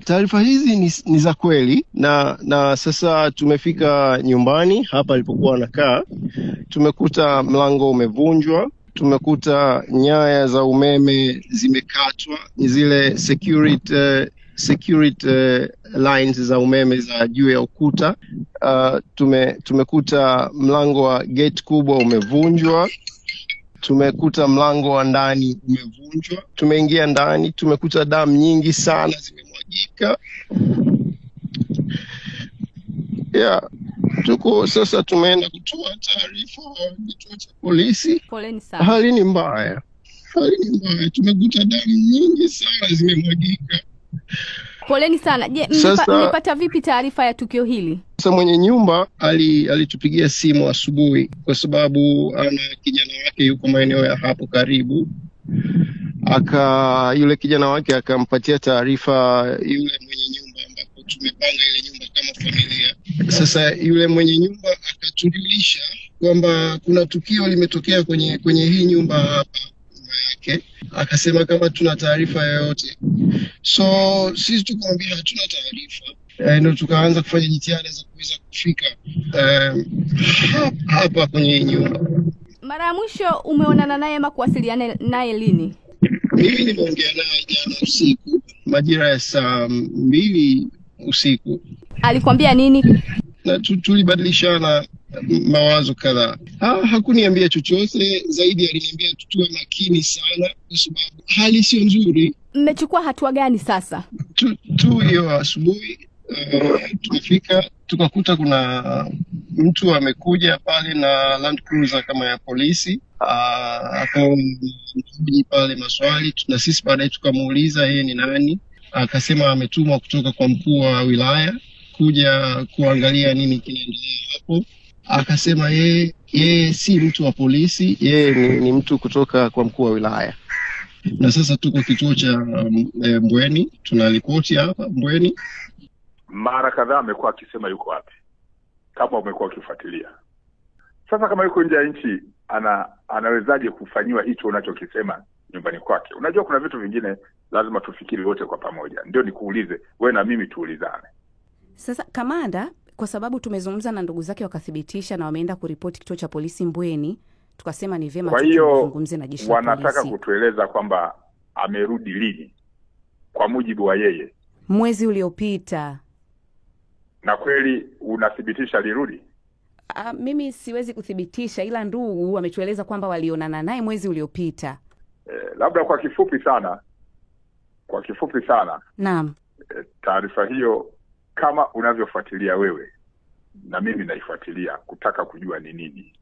Taarifa hizi ni za kweli na sasa tumefika nyumbani hapa alipokuwa anakaa, tumekuta mlango umevunjwa, tumekuta nyaya za umeme zimekatwa, ni zile security lines za umeme za juu ya ukuta. Tumekuta mlango wa gate kubwa umevunjwa, tumekuta mlango wa ndani umevunjwa. Tumeingia ndani, tumekuta damu nyingi sana zimemwagika. Yeah, tuko sasa tumeenda kutoa taarifa kituo cha polisi. Poleni sana. Hali ni mbaya, tumekuta damu nyingi sana zimemwagika. Poleni sana. Je, mlipata vipi taarifa ya tukio hili? Sasa mwenye nyumba alitupigia simu asubuhi kwa sababu ana kijana wake yuko maeneo ya hapo karibu. Yule kijana wake akampatia taarifa yule mwenye nyumba ambapo tumepanga ile nyumba kama familia. Sasa yule mwenye nyumba akatujulisha kwamba kuna tukio limetokea kwenye hii nyumba hapa yake. Akasema kama tuna taarifa yoyote. So sisi tukamwambia hatuna taarifa. Ndio tukaanza kufanya jitihada za kuweza kufika hapa kwenye nyumba. Mara ya mwisho umeonana naye ama kuwasiliana naye lini? Mimi nimeongea naye jana usiku majira ya saa 2 usiku. Alikwambia nini? Na tulibadilishana mawazo kadhaa. Hakuniambia chochote zaidi, aliniambia tuwe makini sana kwa sababu hali sio nzuri. Mmechukua hatua gani sasa? Tu hiyo asubuhi tumefika tukakuta kuna mtu amekuja pale na Land Cruiser kama ya polisi. Akamuuliza pale maswali na sisi baadaye tukamuuliza yeye ni nani. Akasema ametumwa kutoka kwa mkuu wa wilaya kuja kuangalia nini kinaendelea hapo. Akasema yeye si mtu wa polisi, yeye ni mtu kutoka kwa mkuu wa wilaya. Na sasa tuko kituo cha Mbweni, tunaripoti hapa Mbweni. Mara kadhaa amekuwa akisema yuko wapi, kama umekuwa ukifuatilia. Sasa kama yuko nje ya nchi, anawezaje kufanyiwa hicho unachokisema nyumbani kwake? Unajua kuna vitu vingine lazima tufikiri wote kwa pamoja. Ndio nikuulize, wewe na mimi tuulizane. Sasa kamanda, kwa sababu tumezungumza na ndugu zake wakathibitisha na wameenda kuripoti kituo cha polisi Mbweni, tukasema ni vyema tuzungumze na jeshi la polisi. Wanataka kutueleza kwamba amerudi lini kwa mujibu wa yeye? Mwezi uliopita. Na kweli unathibitisha alirudi? Mimi siwezi kuthibitisha, ila ndugu wametueleza kwamba walionana naye mwezi uliopita. Labda kwa kifupi sana. Naam. Taarifa hiyo kama unavyofuatilia wewe na mimi naifuatilia kutaka kujua ni nini.